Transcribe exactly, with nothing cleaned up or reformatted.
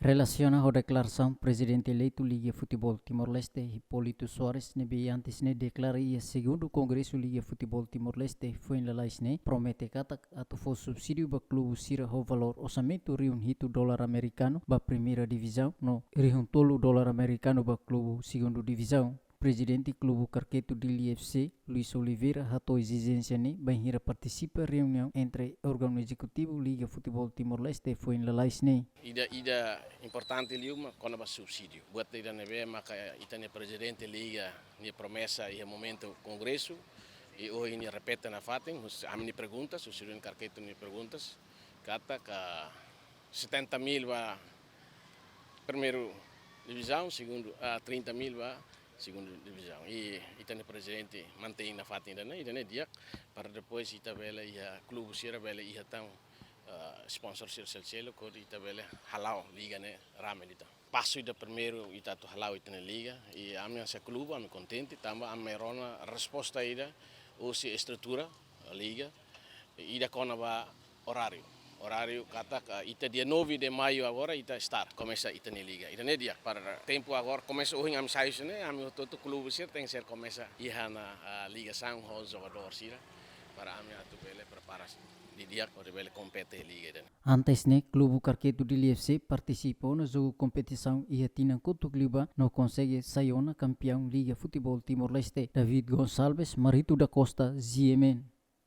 Relasiona ho deklarasaun Prezidente Eleitu Liga Futeból Timor-Leste, Hipólito Soares, ne'ebé antes ne'e deklara iha segundu Kongresu Liga Futeból Timor-Leste foin lalais ne'e, promete katak atu fó subsídiu ba klubu sira ho valór orsamentu rihun hitu dolar amerikanu ba Primeira Divizaun, no rihun tolu dolar amerikanu ba klubu Segundu Divizaun. Prezidente Klubu Karketu Dili F C, Luis Oliveira, hato'o ezijénsia ne'e bainhira partisipa reuniaun entre órgaun ezekutivu Liga Futeból Timor-Leste foin lalais ne'e. Ida, ida importante liu mak kona-ba subsídiu. Buat ida ne'ebé maka ita-nia prezidente liga nia promesa iha momentu kongresu, i ohin nia repete nafatin, husi ami-nia perguntas, husi Ruen Karketu nia perguntas, katak setenta mil ba Primeira Divizaun, segundu, ah, trinta mil ba Segundu Divizaun. I ita-nia prezidente mantein nafatin ida-ne'e, ida-ne'e di'ak, para depois ita bele iha klubu sira bele iha tan, ah, sponsor sira seluk-seluk, hodi ita bele hala'o liga ne'e rame liután. Pasu ida primeiru ita atu hala'o ita-nia liga, i ami hanesan klubu, ami kontente, tanba ami rona resposta ida husi estrutura liga, ida kona-ba oráriu. Oráriu katak, ah, ita dia nove de maio agora ita start, komesa ita-nia liga. Ida-ne'e di'ak para tempu agora komesa ohin ami sai husi ne'e, ami hotu-hotu klubu sira tenke ser komesa iha ona, ah, ligasaun ho jogadór sira para ami atu bele prepara didi'ak hodi bele kompete liga ida-ne'e. Antes ne'e, klubu Karketu Dili F C partisipa ona jogu kompetisaun iha tinan kotuk liubá no konsege sai ona kampeaun Liga Futeból Timor-Leste. David Gonçalves, Marito da Costa, G M N.